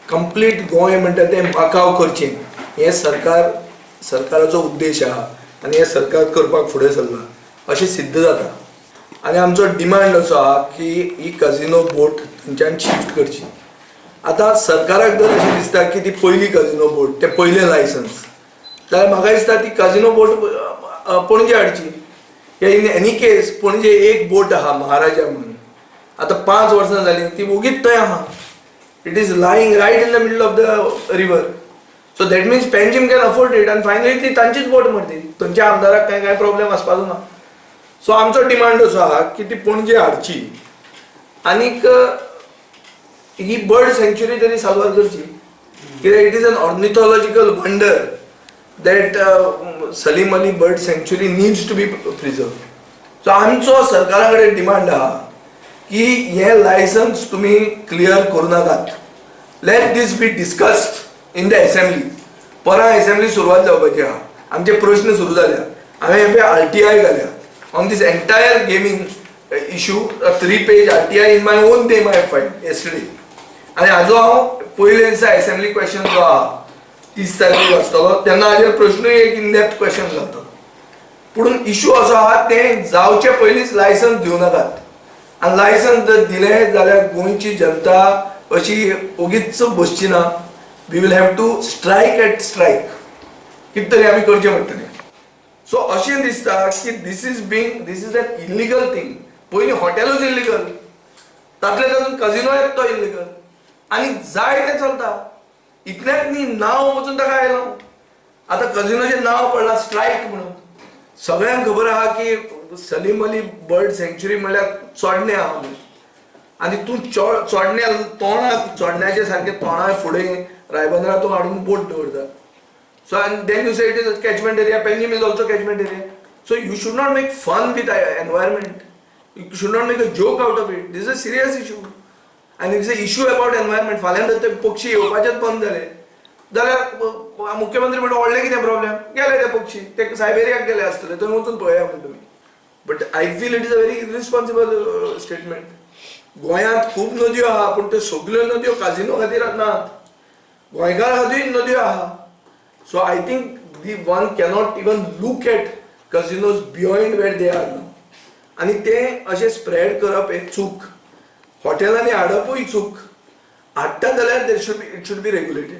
Complete Goa म्हणटा तें Macau करचें हें सरकार सरकाराचो उद्देश आहा आनी हें सरकार करपाक फुडें सरलां अशें सिद्ध जाता. आनी आमचो डिमांड असो आहा की ही कजिनो बोट थंयच्यान शिफ्ट करची. आतां सरकाराक जर अशें दिसता की ती पयली कजिनो बोट तें पयलें लायसन्स जाल्यार म्हाका दिसता ती कजिनो बोट पणजे हाडची. इन एनी केस पणजे एक बोट आहा महाराजा म्हणून, आतां 5 वर्सां जालीं ती वोगीच थंय आहा. It is lying right in the middle of the river. So that means Panjim can afford it आनी फायनली ती तांचीच बोट मरती, थंयच्या आमदाराक कांय कांय प्रॉब्लेम आसपाचो ना. सो आमचो डिमांड असो आहा की ती पणजे हाडची आनीक ही बर्ड सँच्युरी तरी साल्वार करची. कित्याक it is an ornithological wonder that Salim Ali bird sanctuary needs to be preserved. So आमचो सरकारा कडेन डिमांड आहा की हें लायसन्स तुमी क्लियर करूं नाकात. Let this be discussed in the assembly. परां एसेंब्ली सुरवात जावपाची आहा, आमचे प्रश्न सुरू जाल्या. हांवें हे RTI घाल्या on this entire gaming issue, 3 page RTI in my own name I filed yesterday. आनी हाजो हांव पयले दिसा एसेंब्ली क्वेश्चन जो आहा 30 तारखेक आसतलो तेन्ना हाजेर प्रश्नूय एक इन डेप्थ क्वेश्चन घालतलो. पूण इशू असो आहा तें जावचे पयलींच लायसन्स दिवं नाकात. आनी लायसन्स जर दिलें जाल्यार गोंयची जनता अशी ओगीच बसची ना. We will have to strike at strike, कितें तरी आमी करचें पडटलें. सो अशें दिसता की this is an illegal thing. पयलीं हॉटेलूच इल्लिगल, तातूंतले तातूंत कजिनो येता तो इल्लिगल आनी जाय तें चलता. इतलेंच न्ही, नांव वचून ताका आयलां. आतां कजिनोचें नांव पडलां स्ट्रायक म्हणून. सगळ्यांक खबर आहा की सलीम अली बर्ड सँच्युरी म्हणल्यार चोडणें आहा म्हणून. आनी तूं चोडण्या तोंडाक चोडण्याचे सारकें तोंडा फुडें रायबंदरा तूं हाडून बोट दवरता. So and then you say it is a catchment area. Panjim is also catchment area. So you should not make fun with environment. You should not make a joke out of it. This is a serious issue आनी it's a issue about environment. फाल्यां जर ते पक्षी येवपाचेच बंद जाले जाल्यार मुख्यमंत्री म्हणटा व्हडलें कितें प्रॉब्लेम, गेले ते पक्षी ते सायबेरियाक गेले आसतले, थंय वचून पळया म्हण तुमी. But I feel it is a very irresponsible statement. गोंयांत खूब नदयो आहा पूण त्यो सगल्यो नदयो काजिनो खातीर नात, गोंयकारां खातीर नदयो आहा. So I think the one cannot even look at casinos beyond where they are now. आनी तें अशें स्प्रेड करप हें चूक, हॉटेलांनी हाडपूय चूक. हाडटा जाल्यार it should be regulated.